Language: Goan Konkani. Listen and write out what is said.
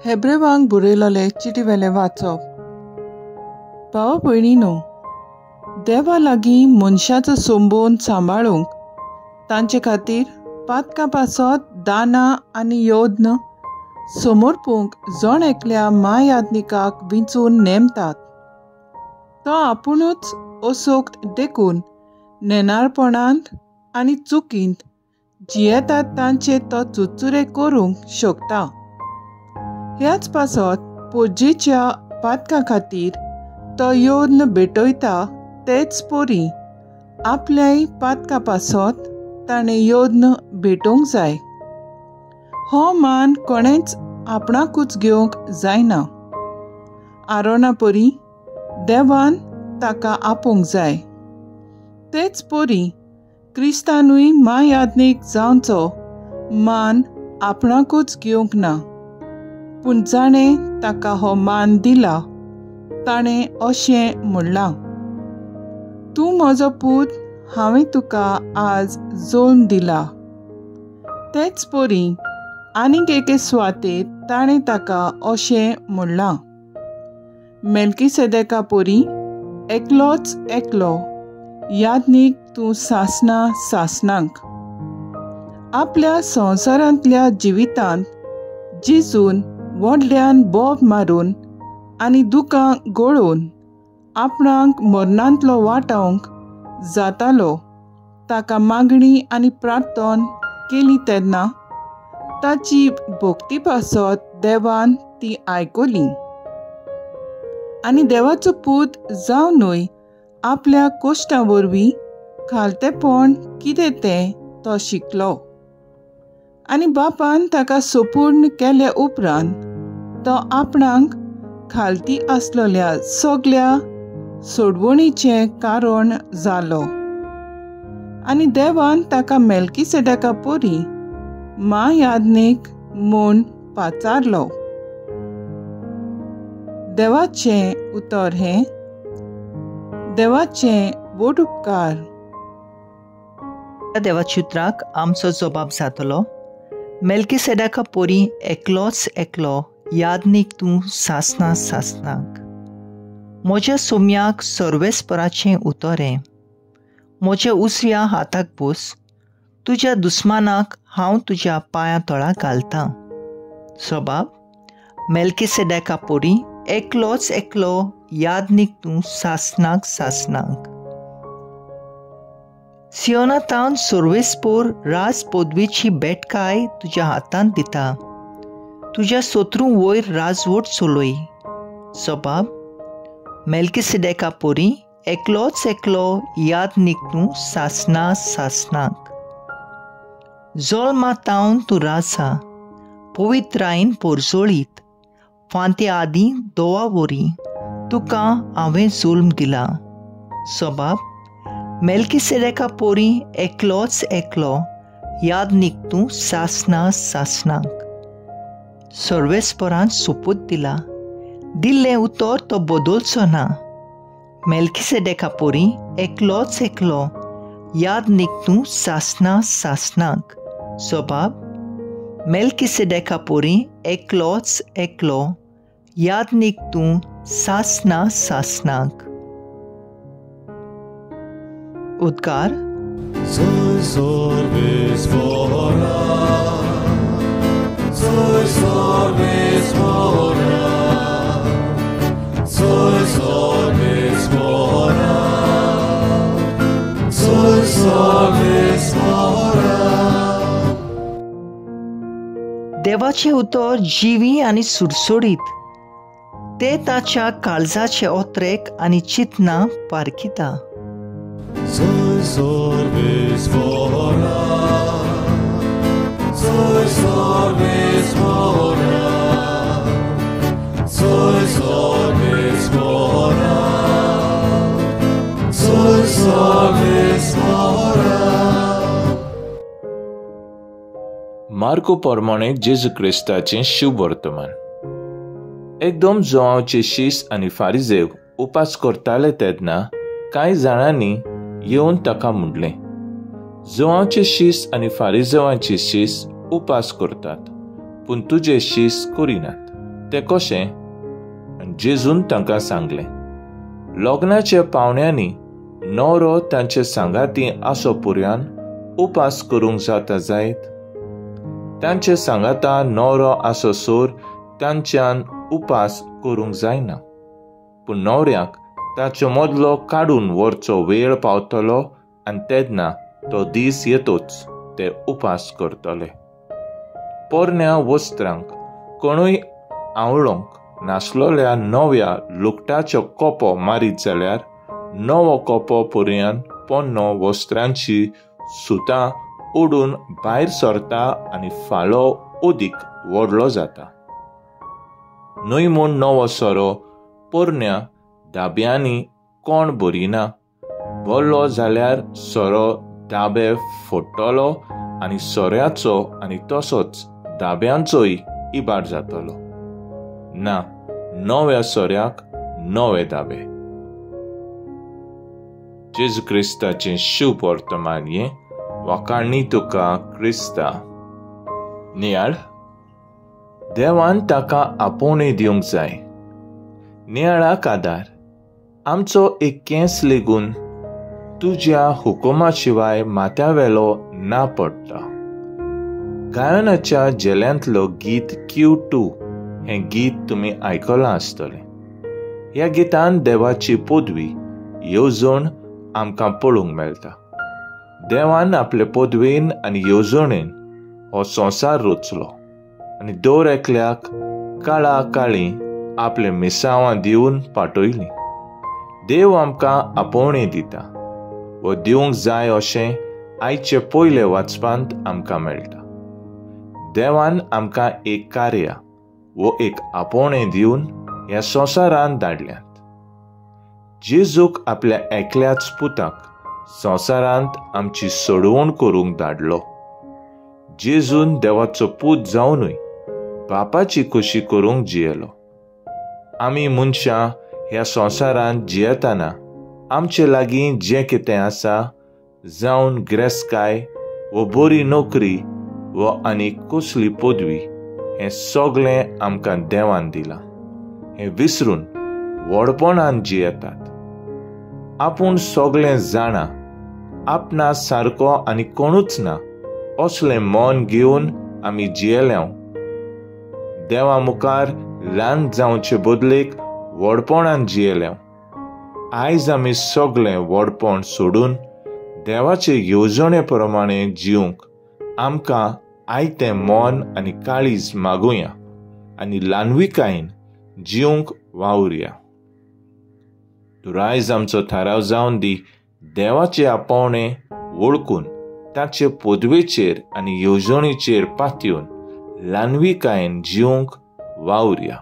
हेब्रेवांक बरयलोले चिटीवेलें वाचप. भाव भयणीनो, देवा लागीं मनशाचो संबंद सांबाळूंक तांचे खातीर पातकां पासत दानां आनी यज्ञ समर्पूंक जण एकल्या म्हायाज्ञिकाक विंचून नेमतात. तो आपुणूच असोक्त देखून नेणारपणांत आनी चुकींत जियेतात तांचे तो चुरचुरे करूंक शकता. ह्याच पासत पोजेच्या पातकां खातीर तो यज्ञ भेटयता, तेच परी आपल्याय पातकां पासत ताणें यज्ञ भेटोवंक जाय. हो मान कोणेंच आपणाकूच घेवंक जायना. आरोना परी देवान ताका आपोवंक जाय. तेच परी क्रिस्तानूय म्हायाज्ञीक जावचो मान आपणाकूच घेवंक ना, पूण जाणें ताका हो मान दिला ताणें अशें म्हणलां, तूं म्हजो पूत, हांवें तुका आज जल्म दिला. तेच परी आनीक एके सुवातेर ताणें ताका अशें म्हणलां, मेल्कीसेदेका परी एकलोच एकलो याज्ञीक तूं सासना सासनाक. आपल्या संवसारांतल्या जिवितांत जेजून व्हडल्यान बोब मारून आनी दुकां गळोवन आपणाक मरणांतलो वाटावंक जातालो ताका मागणी आनी प्रार्थन केली तेन्ना ताची भक्ती पासत देवान ती आयकली आनी देवाचो पूत जावनूय आपल्या कोश्टां वरवीं खालतेपण कितें तें तो शिकलो आनी बापान ताका सोपूर्ण केल्या उपरांत तो आपणाक खालती आसलेल्या सगल्या सोडवणीचें कारण जालो आनी देवान ताका मेल्कीसेदेका परी म्हायाज्ञीक म्हूण पाचारलो. देवाचें उतर हें. देवाचें व्हड उपकार. देवाच्या उतराक आमचो जबाब जातलो. मेल्कीसेदेका परी एकलोच एकलो याज्ञीक तूं सासना सासनाक. म्हज्या सोम्याक सर्वेस्पराचें उतर हें, म्हज्या उजव्या हाताक बस, तुज्या दुस्मानाक हांव तुज्या पांयां तळा घालतां. सबाब मेल्कीसेदेका परी एकलोच एकलो याज्ञीक तूं सासनाक सासनाक. सियोनातावन सर्वेस्पोर राज पदवेची बेटकाय तुज्या हातांत दिता, तुज्या शत्रूं वयर राजवट चलय. सबाब मेल्कीसेदेका परी एकलोच एकलो याज्ञीक तूं सासना सासनाक. जल्मा तावन तूं राजा, पवित्रायेन पोरजोळीत, फांत्या आदीं दोवा वरी तुका हांवें जल्म दिला. सबाब मेल्कीसेदेका परी एकलोच एकलो याज्ञीक तूं सासना सासनाक. सर्वेस्परान सोपूत दिला, दिल्लें उतर तो बदलचो ना. मेल्कीसेदेका परी एकलोच एकलो याज्ञीक तूं सासना सासनाक. सबाब मेल्कीसेदेका परी एकलोच एकलो याज्ञीक तूं सासना सासनाक. उद्गार. देवाचें उतर जिवी आनी सुडसुडीत, ते ताच्या काळजाचे ओत्रेक आनी चिंतना पारखिता. मार्को प्रमाणे जेजू क्रिस्ताचें शुभ वर्तमान. एकदम जोआवचे शीस आनी फारिजेव उपास करताले तेन्ना कांय जाणांनी येवन ताका म्हणलें, जोआवचे शीस आनी फारिजेवांचे शीस उपास करतात, पूण तुजे शीस करिनात. तें कशें? आनी जेजून तांकां सांगलें, लग्नाच्या पावण्यांनी न्हवरो तांचे सांगाती आसो पुर्यान उपास करूंक जाता जायत? तांचे सांगाता न्हवरो आसोसर तांच्यान उपास करूंक जायना. पूण न्हवऱ्याक ताचे मदलो काडून व्हरचो वेळ पावतलो आनी तेन्ना तो दीस येतोच ते उपास करतले. पोरण्या वस्त्रांक कोणूय आवळोंक नासलोल्या नव्या लुकटाचो कोपो मारीत जाल्यार नवो कोपो पर्यान पोन्नो वस्त्रांची सुतां ओडून भायर सरता आनी फालो अदीक व्हडलो जाता. न्हय म्हूण नवो सोरो पोरण्या दाब्यांनी कोण भरिना, भरलो जाल्यार सोरो दाबे फोडटलो आनी सोऱ्याचो आनी तसोच दाब्यांचोय इबाड जातलो. ना, नव्या सोऱ्याक नवे दाबे. जेजू क्रिस्ताचें शुभ वर्तमान हें. वाखाणणी तुका क्रिस्ता. नियाळ, देवान ताका आपोवणें दिवंक जाय. नियाळाक आदार, आमचो एक केंस लेगून तुज्या हुकुमा शिवाय माथ्यावेलो ना पडटा. गायनाच्या झेल्यांतलो गीत Q2 हें गीत तुमी आयकलां आसतलें. ह्या गितान देवाची पदवी येवजण आमकां पळोवंक मेळटा. देवान आपले पदवेन आनी येवजणेन हो संवसार रचलो आनी दर एकल्याक काळा काळी आपले मिसावां दिवन पाठयलीं. देव आमकां आपोवणें दिता व दिवंक जाय अशें आयचे पयले वाचपांत आमकां मेळटा. देवान आमकां एक कार्य वो एक आपोवणें दिवन ह्या संवसारांत धाडल्यात. जेजूक आपल्या एकल्याच पुताक संवसारांत आमची सोडवण करूंक धाडलो. जेजून देवाचो पूत जावनूय बापाची खोशी करूंक जियेलो. आमी मनशां ह्या संवसारांत जियेतना आमचे लागीं जें कितें आसा, जावन गिरेस्तकाय वो बरी नोकरी वो आनी कसली पदवी, हें सगळें आमकां देवान दिलां. हें विसरून व्हडपणान जियेतात. आपूण सगळें जाणा, आपणा सारको आनी कोणूच ना असलें मन घेवन आमी जियेल्या. देवा मुखार ल्हान जावचे बदलेक व्हडपणान जियेल्या. आयज आमी सगळें व्हडपण सोडून देवाचे येवजणे प्रमाणे जिवंक आमकां आयतें मन आनी काळीज मागुया आनी ल्हानविकायेन जिवंक वावुरया. तर आयज आमचो थाराव जावन दी देवाचे आपोवणें वळखून ताचे पदवेचेर आनी येवजणेचेर पातयेवन ल्हानविकायेन जिवंक वावुरया.